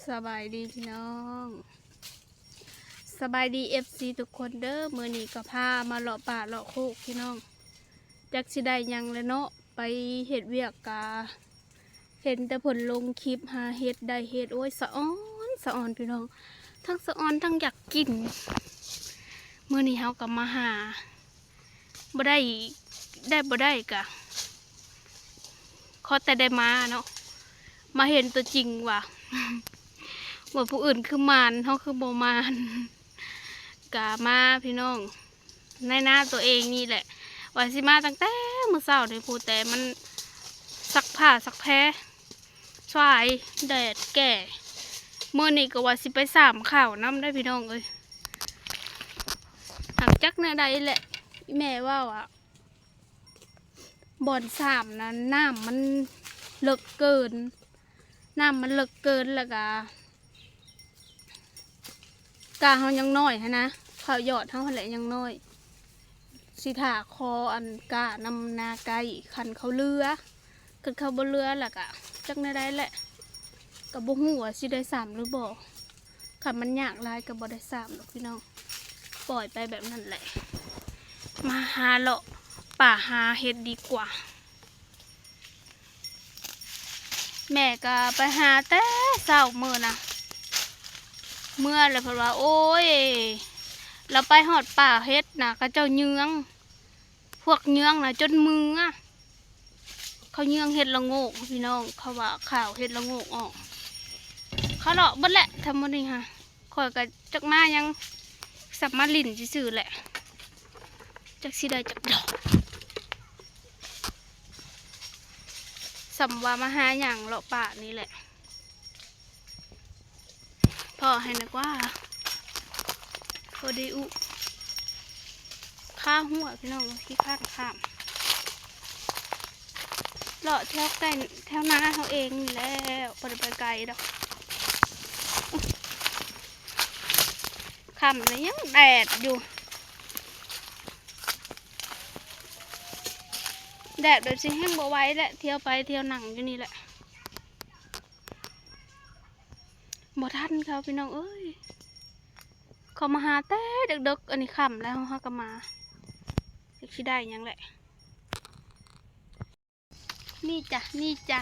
ສະບາຍດີພີ່ນ້ອງ ສະບາຍດີ ເອັຟຊີ ທຸກຄົນເດີ. ມື້ນີ້ກໍພາມາເລາະປ່າເລາະໂຄກພີ່ນ້ອງ ຈັກຊິໄດ້ຫຍັງແຫຼະເນາະ. ໄປເຮັດວຽກກະເຫັນແຕ່ເພິ່ນລົງຄລິບຫາເຫັດໄດ້ເຫັດ ໂອ້ຍ ສະອອນສະອອນພີ່ນ້ອງ ທັງສະອອນທັງຢາກກິນ. ມື້ນີ້ເຮົາກໍມາຫາ ບໍ່ໄດ້ ໄດ້ບໍ່ໄດ້ກະຂໍແຕ່ໄດ້ມາເນາະ ມາເຫັນຕົວຈິງວ່າ ວ່າຜູ້ອື່ນຄືໝານ ເຮົາຄືບໍ່ໝານ. ກະມາພີ່ນ້ອງ ໃນນາຕົວເອງນີ້ແຫຼະ ວ່າຊິມາຕັ້ງແຕ່ມື້ເຊົ້ານີ້ພຸ້ນ ແຕ່ມັນຊັກຜ້າຊັກແພ ສາຍແດດແກ່. ມື້ນີ້ກໍວ່າຊິໄປສາມເຂົ້ານຳໄດ໋ພີ່ນ້ອງເອີຍ ຫາກຈັກແນວໃດແຫຼະ. ອີ່ແມ່ເວົ້າວ່າ ບ່ອນສາມນັ້ນ ນ້ຳມັນເລິກເກີນ ນ້ຳມັນເລິກເກີນ ແລ້ວກະກ້າເຮົາຍັງນ້ອຍຫັ້ນນະ ເຂົ້າຍອດເຮົາຫັ້ນແຫຼະຍັງນ້ອຍ ຊິຖ້າຂໍອັນກ້ານຳນາໄກ້ ຄັນເຂົາເຫຼືອ ຄັນເຂົາບໍ່ເຫຼືອ ແລ້ວກະຈັກແນວໃດແຫຼະ ກໍບໍ່ຮູ້ວ່າຊິໄດ້ສາມຫຼືບໍ່. ຄັນມັນຍາກຫຼາຍກໍບໍ່ໄດ້ສາມດອກພີ່ນ້ອງ ປ່ອຍໄປແບບນັ້ນແຫຼະ. ມາຫາເລາະປ່າຫາເຫັດດີກວ່າ. ແມ່ກໍໄປຫາແຕ່ເຊົ້າມື້ນະ ເມືອແລ້ວເພິ່ນວ່າ ໂອ້ຍ ລາວໄປຮອດປ່າເຫັດນະ ເຂົາເຈົ້າເຍືອງ ພວກເຍືອງນະຈົນເມືອ ເຂົາເຍືອງເຫັດລະໂງກພີ່ນ້ອງ ເຂົາວ່າຂ່າວເຫັດລະໂງກອອກ ເຂົາເລາະເບິດແຫຼະທັງໝົດນີ້ຫາ. ຂ້ອຍກໍຈັກມາຫຍັງ ສຳມາຫຼິ້ນຊື່ໆແຫຼະ ຈັກຊິໄດ້ຈັກດອກ ສຳວ່າມາຫາຫຍັງເລາະປ່ານີ້ແຫຼະ. ພໍໃຫ້ນະກວ່າ ພໍໄດ້ອຸ ຄາຫົວພີ່ນ້ອງ ຂີ້ຄ້ານຂ້າມ ເລາະແຖວໃກ້ແຖວນາເຮົາເອງນີ້ແຫຼະ ບໍ່ໄດ້ໄປໄກດອກ. ຄ່ຳແລ້ວຍັງແດດຢູ່ ແດດແບບຊິແຮງບໍ່ໄຫວແຫຼະ ທ່ຽວໄປທ່ຽວນັ່ງຢູ່ນີ້ແຫຼະ. ບໍ່ທັນເຂົາພີ່ນ້ອງເອີຍ ເຂົາມາຫາແຕ່ເດິກໆ ອັນນີ້ຄ່ຳແລ້ວ ເຮົາກໍມາ ຈັກຊິໄດ້ຫຍັງແຫຼະ. ນີ້ຈ້ະ ນີ້ຈ້ະ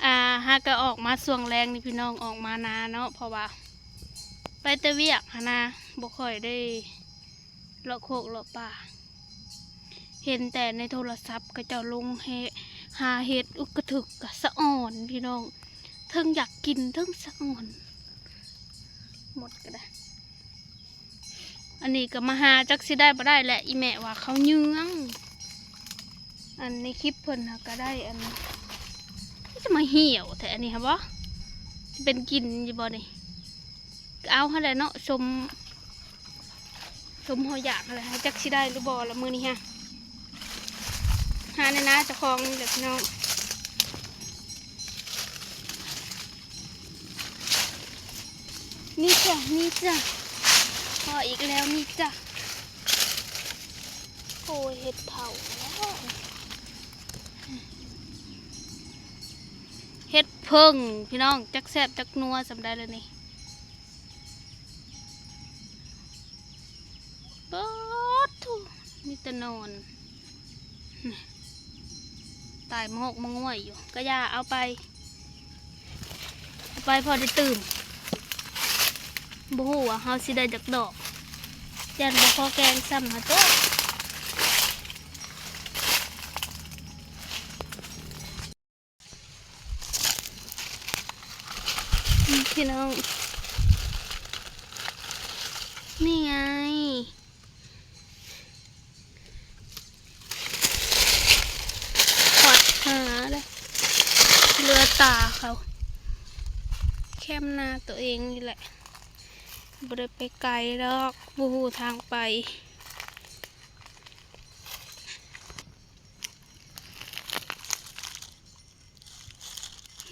ອ່າ ຫາກໍອອກມາຊ່ວງແລງນີ້ພີ່ນ້ອງ ອອກມານາເນາະ ເພາະວ່າໄປແຕ່ວຽກຫັ້ນນະ ບໍ່ຄ່ອຍໄດ້ ເລາະໂຄກເລາະປ່າ ເຫັນແຕ່ໃນໂທລະສັບເຂົາເຈົ້າລົງແຮ່ ຫາເຫັດ ອຶກກະທຶກກະສະອອນພີ່ນ້ອງ ເທິງຢາກກິນເທິງສະອອນ ໝົດກໍໄດ້. ອັນນີ້ກໍມາຫາຈັກຊິໄດ້ບໍ່ໄດ້ແຫຼະ ອີ່ແມ່ວ່າເຂົາເຍືອງ ອັນໃນຄລິບເພິ່ນຫາກໍໄດ້ ອັນນີ້ຈະມາຫ່ຽວແທ້ ອັນນີ້ຫາບໍ່ ຊິເປັນກິນຢູ່ບໍ່ນີ້ ກໍເອົາຫັ້ນແຫຼະເນາະ ສົມ ສົມເຮົາຢາກຫັ້ນແຫຼະ ຈັກຊິໄດ້ຫຼືບໍ່ລະມື້ນີ້ຫາ ຫາໃນນາເຈົ້າຂອງນີ້ແຫຼະພີ່ນ້ອງ. ນີ້ຈ້ະ ນີ້ຈ້ະ ພໍອີກແລ້ວນີ້ຈ້ະ. ໂອ້ຍ ເຫັດເຖົ້າແລ້ວ ເຫັດເຜິ້ງພີ່ນ້ອງ ຈັກແຊບຈັກນົວສ່ຳໃດລະນີ້. ປາດໂທ້ ມີແຕ່ໜອນ ຕາຍມະຫົກມະງ່ວຍຢູ່ ກະຢ່າ ເອົາໄປ ເອົາໄປພໍໄດ້ຕື່ມ ບໍ່ຮູ້ວ່າເຮົາຊິໄດ້ຈັກດອກ ຢ້ານບໍ່ພໍແກງຊ້ຳຫາຕົວະ. ນີ້ພີ່ນ້ອງ ນີ້ໄງ ຄວັດຫາເດ້ ເຫຼືອຕາເຂົາ ແຄມນາໂຕເອງນີ້ແຫຼະ ບໍ່ໄດ້ໄປໄກດອກ ບໍ່ຮູ້ທາງໄປ.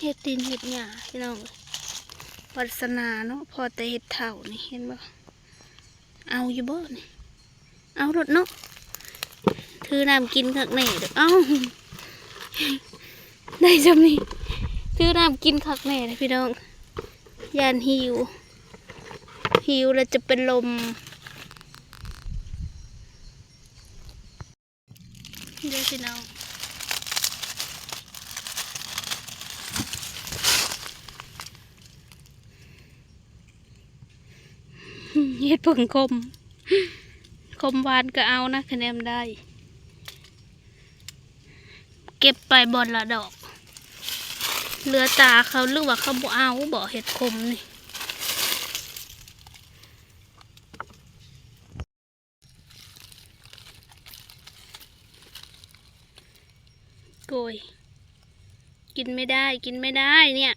ເຮັດດິນເຮັດຫຍ້າພີ່ນ້ອງເອີຍ ວາສະໜາເນາະ ພໍແຕ່ເຫັດເຖົ້ານີ້ ເຫັນບໍ່ ເອົາຢູ່ບໍ່ນີ້ ເອົາໂລດເນາະ ຖືນ້ຳກິນຄັກແນ່ເດີ້ ເອົາ ໄດ້ຊ່ຳນີ້ ຖືນ້ຳກິນຄັກແນ່ເດ້ພີ່ນ້ອງ ຢ້ານຫິວ ຫິວແລ້ວຈະເປັນລົມ. ເດີພີ່ນ້ອງ ເຫັດເຜິ້ງຂົມ ຂົມຫວານກໍເອົານະ ຄະແນນໄດ້ ເກັບໄປບ່ອນລະດອກ ເຫຼືອຕາເຂົາ ຫຼືວ່າເຂົາບໍ່ເອົາບໍ ເຫັດຂົມນີ້. ໂກຍ ກິນໄມ່ໄດ້ ກິນໄມ່ໄດ້ເນຍ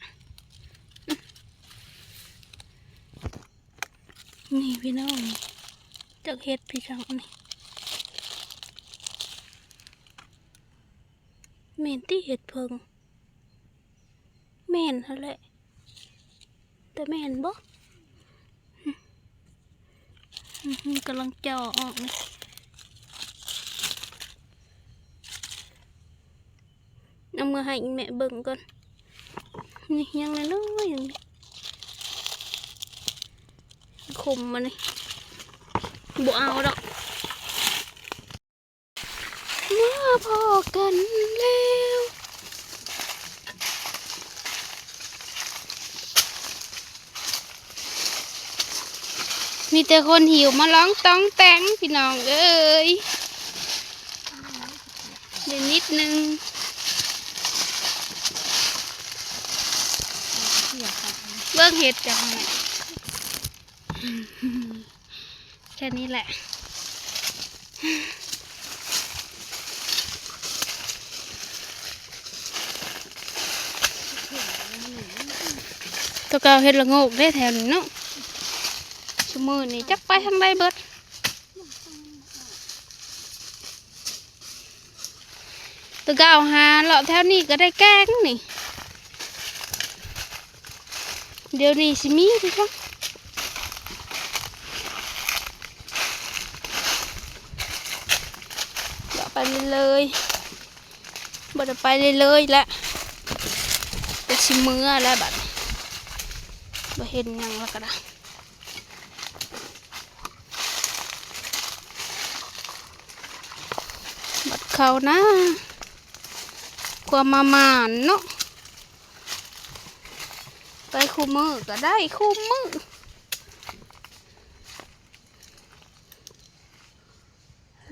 ນີ້ພີ່ນ້ອງ ຈັກເຫັດພີ່ນ້ອງນີ້ ແມ່ນຕິເຫັດເຜິ້ງ ແມ່ນຫັ້ນແຫຼະ ແຕ່ແມ່ນບໍ່? ກຳລັງເຈາະອອກນີ້ ເອົາມາໃຫ້ອີ່ແມ່ເບິ່ງກ່ອນ ນີ້ຍັງນ້ອຍໆ ຂົມມັນນີ້ ບໍ່ເອົາດອກ. ມາພໍ້ກັນແລ້ວ ມີແຕ່ຄົນຫິວມາລອງຕ້ອງແຕ່ງ ພີ່ນ້ອງເອີຍ ໄດ້ນິດໜຶ່ງ ເບິ່ງເຫັດກັນ ແຄ່ນີ້ແຫຼະ ແຕ່ເກົ່າເຫັດລະໂງກເດ້ແຖວນີ້ເນາະ ຊຸມື້ນີ້ຈັກໄປທາງໃດເບິດ ແຕ່ເກົ່າຫາເລາະແຖວນີ້ກໍໄດ້ແກງນີ້ ດຽວນີ້ຊິມີຄືກັນ ເລາະໄປເລື້ອຍໆ ບໍ່ໄດ້ໄປເລື້ອຍໆ ແລ້ວ ກໍຊິເມືອແລ້ວບັດນີ້ ບໍ່ເຫັນຫຍັງແລ້ວກໍໄດ້ ບັດເຂົ້ານາ ຄວາມມາໝານເນາະ ໄປຄູ່ມື້ກໍໄດ້ຄູ່ມື້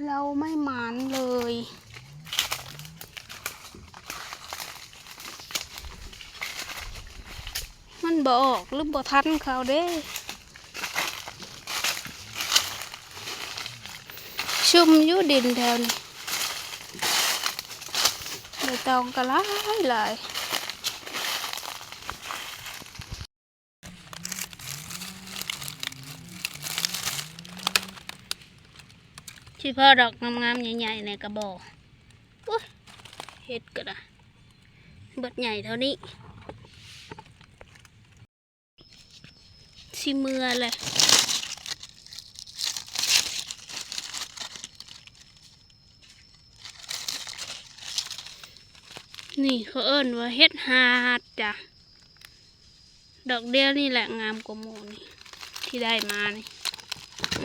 ເຮົາໄມ່ໝານເລີຍ ມັນບໍ່ອອກ ຫຼືບໍ່ທັນເຂົາເດ້ ຊຸ່ມຢູ່ດິນແຖວນີ້ ໃບຕອງກໍຫຼາຍໆ. ຊິພໍດອກງາມໆ ໃຫຍ່ໆ ແດ່ກໍບໍ່ ໂອ້ຍ ເຫັດກໍໄດ້ ເບິດໃຫຍ່ເທົ່ານີ້ ຊິເມືອແຫຼະ ນີ້ເຂົາເອີ້ນວ່າເຫັດຫາດຈ້ະ. ດອກດຽວນີ້ແຫຼະງາມກວ່າໝູ່ນີ້ ທີ່ໄດ້ມານີ້ ອື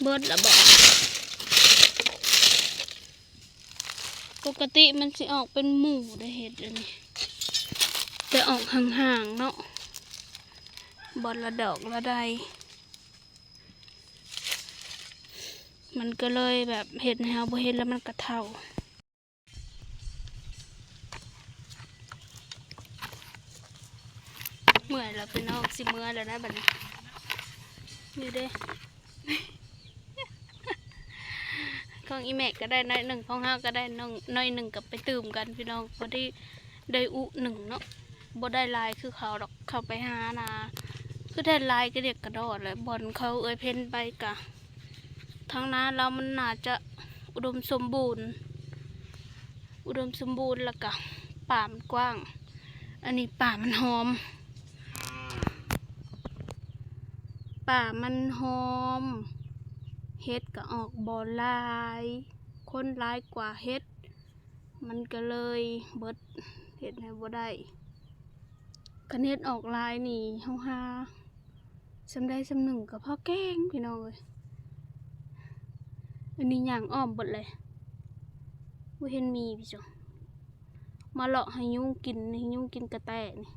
ເບິດລະບໍ? ປົກກະຕິມັນຊິອອກເປັນໝູ່ໄດ໋ເຫັດອັນນີ້ ແຕ່ອອກຫ່າງໆ ເນາະ ບ່ອນລະດອກລະໄດ ມັນກໍເລີຍແບບເຮັດໃຫ້ເຮົາບໍ່ເຫັນ ແລ້ວມັນກໍເຖົ້າ. ເມື່ອຍແລ້ວພີ່ນ້ອງ ຊິເມືອແລ້ວນະບັດນີ້ ນີ້ເດ້ ຂອງອີ່ແມ່ກໍໄດ້ໜ້ອຍໜຶ່ງ ຂອງເຮົາກໍໄດ້ໜ້ອຍໜຶ່ງ ກໍໄປຕື່ມກັນພີ່ນ້ອງ ພໍດີໄດ້ອຸໜຶ່ງເນາະ ບໍ່ໄດ້ຫຼາຍຄືເຂົາດອກ ເຂົາໄປຫານາ ຄືໄດ້ຫຼາຍກະດຽກກະດໍ້ແຫຼະ ບ່ອນເຂົາເອື້ອຍເພັນໄປກະ ທາງນາລາວມັນໜ້າຈະອຸດົມສົມບູນ ອຸດົມສົມບູນ ແລ້ວກະປ່າມັນກວ້າງ ອັນນີ້ປ່າມັນຫອມ ປ່າມັນຫອມ ເຫັດກະອອກບໍ່ຫຼາຍ. ຄົນຫຼາຍກວ່າເຫັດ ມັນກໍເລີຍເບິດ ເຮັດໃຫ້ບໍ່ໄດ້. ຄັນເຫັດອອກຫຼາຍນີ້ ເຮົາຫາສ່ຳໃດສ່ຳໜຶ່ງກໍພໍແກງ ພີ່ນ້ອງເອີຍ. ອັນນີ້ຍ່າງອ້ອມເບິດເລີຍ ບໍ່ເຫັນມີພີ່ນ້ອງ. ມາເລາະໃຫ້ຍຸງກິນ ໃຫ້ຍຸງກິນກະແຕນີ້.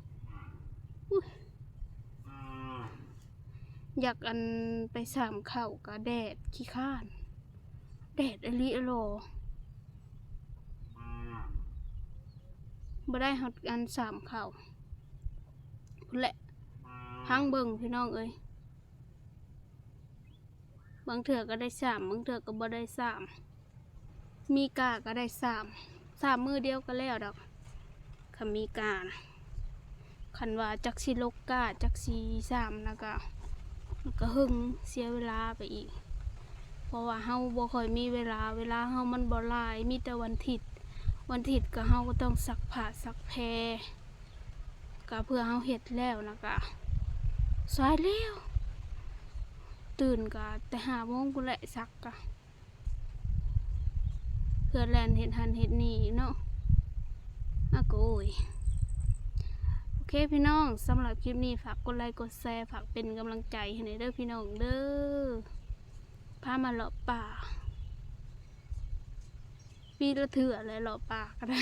ອຸ້ຍ ຢາກອັນໄປສາມເຂົ້າກະແດດ ຂີ້ຄ້ານ ແດດອີ່ຫຼີອີ່ຫຼໍ ບໍ່ໄດ້ຮອດອັນສາມເຂົ້າພຸ້ນແຫຼະ. ພັງເບິ່ງ ພີ່ນ້ອງເອີຍ. ບາງເທື່ອກໍໄດ້ສາມ ບາງເທື່ອກໍບໍ່ໄດ້ສາມ. ມີກ້າກໍໄດ້ສາມ ສາມມື້ດຽວກໍແລ້ວດອກ ຄັນມີກ້ານະ. ຄັນວ່າຈັກຊິຫຼົກກ້າ ຈັກຊິສາມນະ ກໍ ມັນກໍເຫິງ ເສຍເວລາໄປອີກ ເພາະວ່າເຮົາບໍ່ຄ່ອຍມີເວລາ ເວລາເຮົາມັນບໍ່ຫຼາຍ ມີແຕ່ວັນທິດ ວັນທິດກໍເຮົາກໍຕ້ອງຊັກຜ້າຊັກແພ ກະເພື່ອເຮົາເຮັດແລ້ວນະ ກະສາຍແລ້ວ. ຕື່ນກະແຕ່ຫ້າໂມງພຸ້ນແຫຼະ ຊັກກະ ເພື່ອແລ່ນເຮັດຫັ້ນເຮັດນີ້ເນາະ. ອາ ໂກຍ ໂອເຄພີ່ນ້ອງ ສຳລັບຄລິບນີ້ ຝາກກົດໄລກົດແຊ ຝາກເປັນກຳລັງໃຈໃຫ້ແດ່ເດີພີ່ນ້ອງເດີ. ພາມາເລາະປ່າ ປີລະເທື່ອແຫຼະ ເລາະປ່າກໍໄດ້.